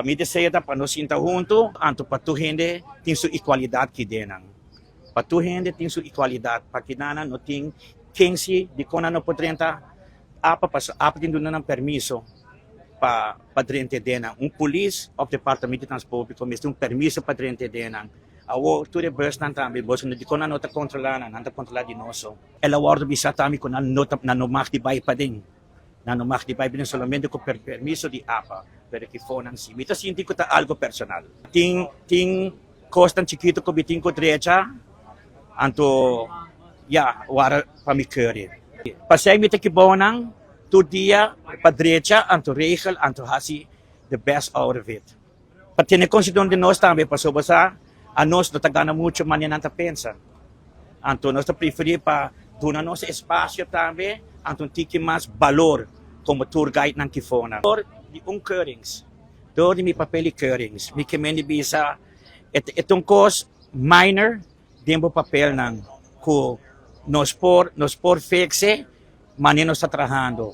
Mi deseo ta pa nos sinta hunto, anto pa tur hende tin su igualidad kidenan. Pa tur hende tin su igualidad, pa kidanan no tin kensi di con nan no por drenta APA, pasobra APA tin duna nan permiso pa drenta denan. Un polis of departamento di transporte publico mester un permiso pa drenta denan. Awor tur e busnan tambe, boso no di con nan no ta controla nan, nan ta controla di nos so. El a wordo bisa tambe cu nan no ta, nan no mag di bay paden. Nan no mag di bay paden solamente cu permiso di APA, pero ki fonan si. Mi ta sinti cu ta algo personal. Tin cosnan chikito cu mi tin cu drecha, anto ya, wara pa mi keuri. Pasey mi ta kibonan tur dia pa drecha, anto regel, anto haci the best out of it. Pa tene consideracion di nos tambe, pasobra sa anos no ta gana mucho manera nan ta pensa. Anto nos ta preferi pa duna nos espacio tambe, anto un tiki mas balor como tour guide nan kifona. Door di un keurings, door di mi papel di keurings, mi ke men di bisa e ta un cos minor den bo papelnan cu nos por fixe manera nos ta trahando.